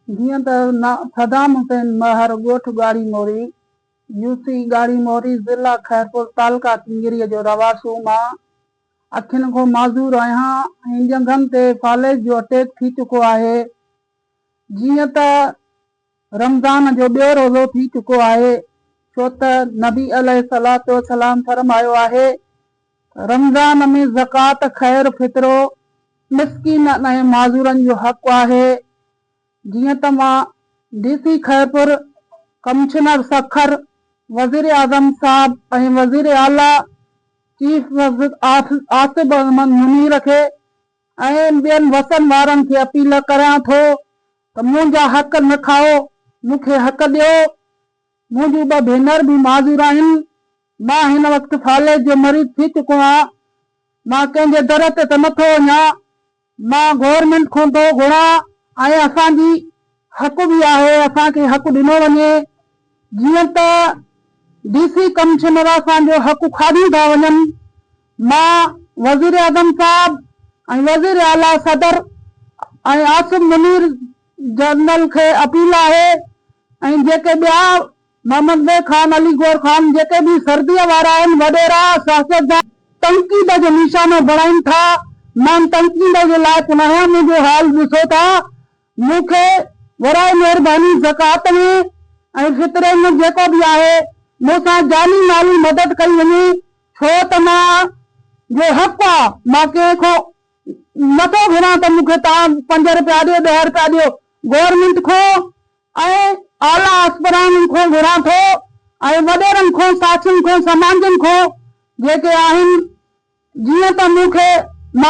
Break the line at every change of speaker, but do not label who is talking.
جيئن ته صدام حسين مهر ڳوٺ ڳاڙهي موري، يو سي ڳاڙهي موري، ضلع خيرپور، تعلقه ڪنگريء جو رهواسو مان اکين کان معذور آهيان ۽ ڄنگهن تي فالج جو اٽيڪ ٿي چڪو آهي. جيئن ته رمضان جو ٻيو روزو ٿي چڪو آهي، ڇو ته نبي عليه الصلوة والسلام فرمايو آهي ته رمضان ۾ زڪوات، خير، فطرو مسڪينن ۽ معذورن جو حق آهي. جيئن ته مان D C Khairpur, commissioner Sukkur, وزيراعظم صاحب ۽ وزير اعليٰ چيف آصف احمد منير کي ۽ ٻين وسن وارن کي اپيل ڪريان ٿو ته منهنجا حق نه کائو، مون کي حق ڏيو. منهنجون ٻه ڀينر به معذور آهن. مان هن وقت فالج جو مريض ٿي چڪو آهيان. مان ڪنهن جي در تي ته نه ٿو وڃان. مان گورنمينٽ کان ٿو گهران ۽ اسان جي حق به آهي اسان کي حق ڏنو وڃي. جيئن ته ڊي سي ڪمشنر اسان جو حق کاڌيون ٿا وڃن. مان وزيراعظم صاحب ۽ وزير اعليٰ صدر ۽ عاصم منير جنرل کي اپيل آهي ۽ جيڪي ٻيا محمد بيگ خان علي گوهر خان جيڪي به سرديء وارا آهن وڏيرا سياستدان تنقيد جو نشانو بڻائين ٿا مان تنقيد جي لائق ناهيان منهنجو حال ڏسو ٿا مون کي ورائي مهرباني زڪوات ۾ ۽ فطري ۾ جيڪو به آهي مون سان جاني مالي مدد ڪئي وڃي ڇو ته مان جو حق آ مان ڪنهن کان نٿو گهران ته مون کي توهان پنج رپيا ڏيو ڏهه رپيا ڏيو گورنمينٽ کان ۽ اعليٰ آفسرانن کان گهران ٿو ۽ وڏيرن کان ساٿين کان سماجين کان جيڪي آهن جيئن ته مون کي.